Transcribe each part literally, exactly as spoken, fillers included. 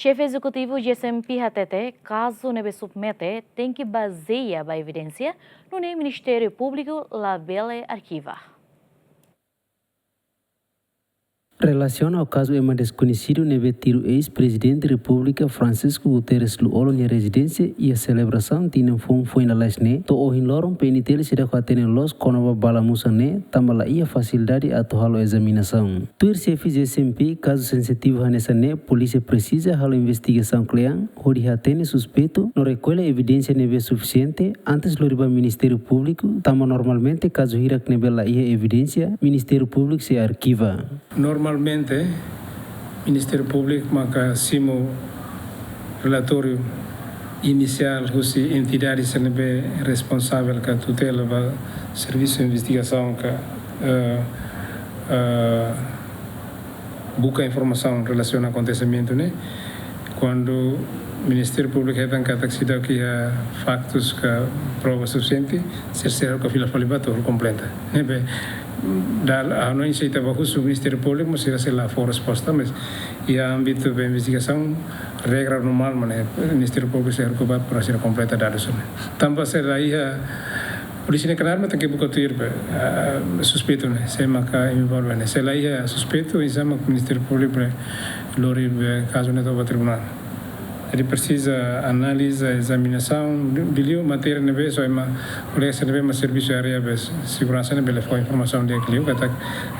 Xefe Ezekutivu G S M P hatete, kazu ne'ebé submete tenke bazeia ba evidénsia, nune'e Ministériu Públiku labele arkiva. Relasiona ho kazu ema deskoñesidu ne'ebé tiru eis-Prezidente Repúblika Francisco Guterres Lú-Olo nia rezidénsia iha selebrasaun tinan foun foin lalais ne'e, to'o ohin loron P N T L seidauk hatene loos kona-ba bala musan ne'e, tanba la iha fasilidade atu halo ezaminasaun. Tuir xefe G S M P, kazu sensitivu hanesan ne'e, polísia presiza halo investigasaun kle'an, hodi hatene suspeitu, no rekolla evidénsia ne'ebé sufisiente, antes lori ba Ministériu Públiku, tanba normalmente kazu hirak ne'ebé la iha evidénsia, Ministériu Públiku sei arkiva. Normalmente, Ministériu Públiku maka simu relatóriu inisiál husi entidade sira ne'ebé responsavel ka tutela ba servisu investigasaun ka, eh, eh, buka informasaun relasiona akontesimentu ne'e. Kuandu Ministériu Públiku hetan katak seidauk iha faktus ka prova sufisiente, sira sei haruka fila fali ba atu kompleta. Ne'ebé, dala hanoin sei tama husi Ministériu Públiku, mas sira sei la fó resposta, mas iha ámbitu ba investigasaun, regra normál mak ne'e, Ministériu Públiku sei haruka ba para sira kompleta dadus ne'e. Tanba se la iha, polísia ne'e knaar mak tenke buka tuir be, ah, suspeitu ne'e, sé maka envolve ne'e. Se la iha suspeitu, oinsá mak Ministériu Públiku be lori be kazu ne'e to'o ba tribunál. Jadi presiza analiza, ezaminasaun, liuliu matéria ne'ebé, so ema, kolega sira ne'ebé mak servisu iha área be seguransa ne'e bele fó informasaun di'ak liu, katak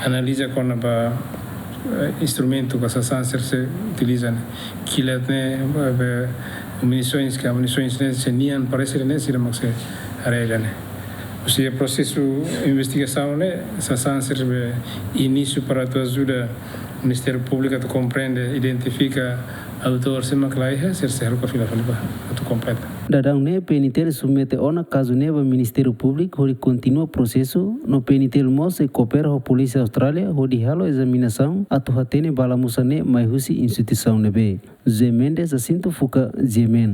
analiza kona-ba, eh, instrumentu ka sasán sira sei utiliza ne'e. Kilat ne'e, eh, be, munisoens ka, munisoens ne'e, se nian parese ne'e, sira mak sei haree ne'e. Husi prosesu investigasaun ne'e, sasán sira be inísiu para atu ajuda Ministériu Públiku atu komprende, identifika autór sé mak la iha, sira sei haruka fila fali ba atu kompleta. Daudaun ne'e P N T L submete ona kazu ne'e ba Ministériu Públiku hodi kontinua prosesu, no P N T L mós sei koopera ho Polísia Austrália hodi halo ezaminasaun atu hatene bala musan ne'e mai husi instituisaun ne'ebé. José Mendes, Jacinto Fuca, G M N.